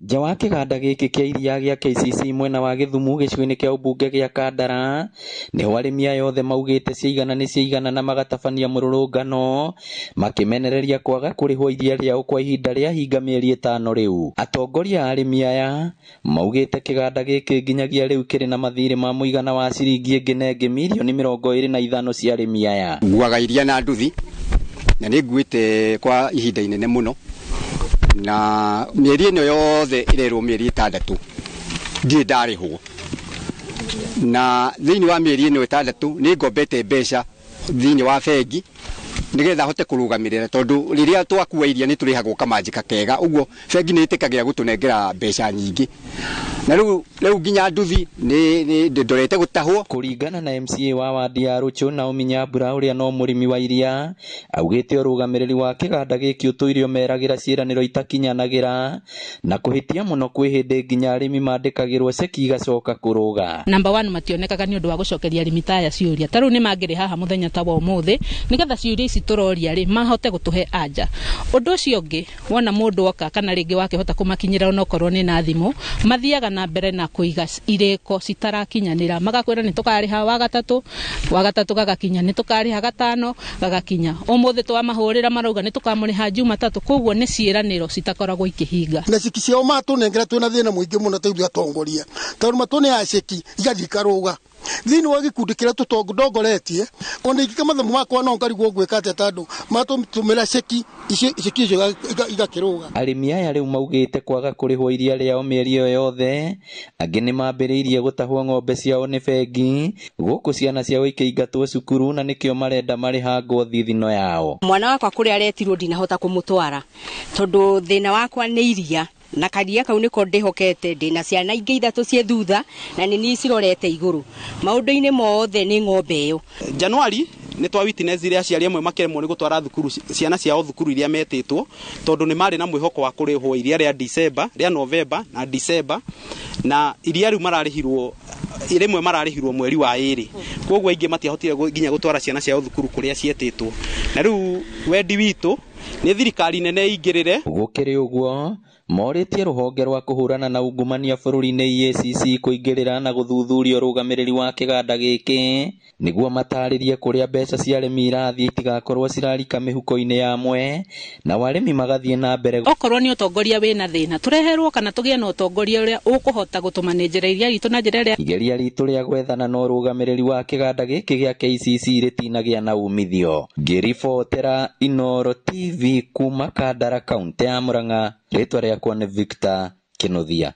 Nja wa kĩganda gĩkĩ kĩa iria gĩa KCC mwena wa Gĩthumu gĩcigo-inĩ kĩa ũmbunge gĩa Kandara nĩho arĩmi aya othe maugĩte ciaigana nĩ ciaigana na magatabania mũrũrũngano makĩmenereria kwaga kũrĩhwo iria rĩao kwa ihinda rĩa hinga mĩeri 5 rĩu. Atongoria a arĩmi aya maugĩte kĩganda gĩkĩ nginyagia rĩu kĩrĩ na mathirĩ ma mũigana wa ciringi ĩngĩ na ĩngĩ mirioni 25 cia arĩmi aya. Nguaga iria na nduthi na nĩ nguĩte kwa ihinda inene mũno na mĩeri ĩno yothe ĩrerwo mĩeri 6 ndirĩ ndarĩhwo, na thĩinĩ wa mĩeri ĩno 6 nĩ ngombete mbeca thĩinĩ wa bengi nĩgetha hote kũrũgamĩrĩra, tondũ rĩrĩa twakua iria nĩ tũrĩhagwo kamanjĩka kega, ũguo bengi nĩ ĩtĩkagĩra gũtũnengera mbeca nyingĩ, na rĩu nginya nduthi nĩ ndorete gũtahwo. Kũringana na MCA wa wadi ya Rũchũ Naomi Nyambura ũrĩa no mũrĩmi wa iria, augĩte ũrũgamĩrĩri wa kĩganda gĩkĩ ũtũire ũmeragĩra ciĩranĩro itakinyanagĩra na kũhĩtia mũno kwĩ hĩndĩ nginya arĩmi mandĩkagĩrwo ceki igacoka kũrũga. Number 1 mationekaga nĩ ũndũ wa gũcokeria arĩmi ta aya ciũria, ta rĩu nĩ mangĩrĩ haha mũthenya ta wa ũmũthĩ nĩgetha ciũria ici tũroria rĩ mahote gũtũhe anja. Ũndũ ũcio ũngĩ, wona mũndũ oka kana rĩngĩ wakĩhota kũmakinyĩra onokorwo nĩ na thimũ, mathiaga na mbere na kũiga irĩko citarakinyanĩra, magakwĩra nĩ tũkarĩha wa gatatũ gagakinya, nĩ tũkarĩha gatano gagakinya, ũmũthĩ twamahũrĩra marauga nĩ tũkamũrĩha Jumatatũ. Koguo nĩ ciĩranĩro citakoragwo ikĩhinga. Na ceki ciao matũnengera twĩna thĩna mũingĩ mũno ta ithuĩ atongoria, tondũ matũneaga ceki igathiĩ ikarũga thĩinĩ wa gĩkundi kĩrĩa tũtongoretie. Ona ingĩka mathomo makwa no ngarigwo ngwĩka atĩa, tondũ matũtũmĩra ceki icio, ceki icio igakĩrũga. Arĩmi aya rĩu maugĩte kwaga kũrĩhwo iria rĩao mĩeri ĩyo yothe, angĩ nĩ mambĩrĩirie gũtahwo ng'ombe ciao nĩ bengi, gũkũ ciana ciao ikĩingatwo cukuru, na nĩkĩo marenda marĩhangwo thithino yao. Mwana wakwa kũrĩa aretirwo ndinahota kũmũtwara tondũ thĩna wakwa nĩ iria, na karia kau nĩko ndĩhokete. Ndĩna ciana ingĩ 3 ciĩ thutha na nĩ niĩ cirorete igũrũ, maũndũ-inĩ mothe nĩ ng'ombe ĩyo. Januari nĩ twa witness iria aciari amwe makĩremwo nĩ gũtwara thukuru ciana ciao thukuru iria metĩtwo, tondũ nĩ marĩ na mwĩhoko wa kũrĩhwo iria rĩa December, rĩa November na December, na iria rĩu mararĩhirwo rĩmwe mararĩhirwo mweri wa 2, koguo aingĩ matiahotire nginya gũtwara ciana ciao thukuru kũrĩa cietĩtwo. Na rĩu wendi witũ nĩ thirikari nene ĩingĩrĩre. Gũkĩrĩ ũguo, morĩtie rũhonge rwa kũhũrana na ungumania bũrũri-inĩ EACC kũingĩrĩra na gũthuthuria ũrũgamĩrĩri wa kĩganda gĩkĩ nĩguo matarĩrie kũrĩa mbeca cia arĩmi irathiĩ itigakorwo cirarika mĩhuko-inĩ ya amwe, nao arĩmi magathiĩ na mbere. Okorwo nĩ ũtongoria wĩna thĩna, tũreherwo kana tũgĩe na ũtongoria ũrĩa ũkũhota gũtũmanĩnjera iria ritũ na njĩra ĩrĩa. Igeria ritũ rĩa gwethana na ũrũgamĩrĩri wa kĩganda gĩkĩ gĩa KCC rĩtinagĩa na umithio. Ngĩribotera Inooro TV kuma Kandara, kaũntĩ ya Murang'a, rĩtwa rĩakwa nĩ Victor Kinuthia.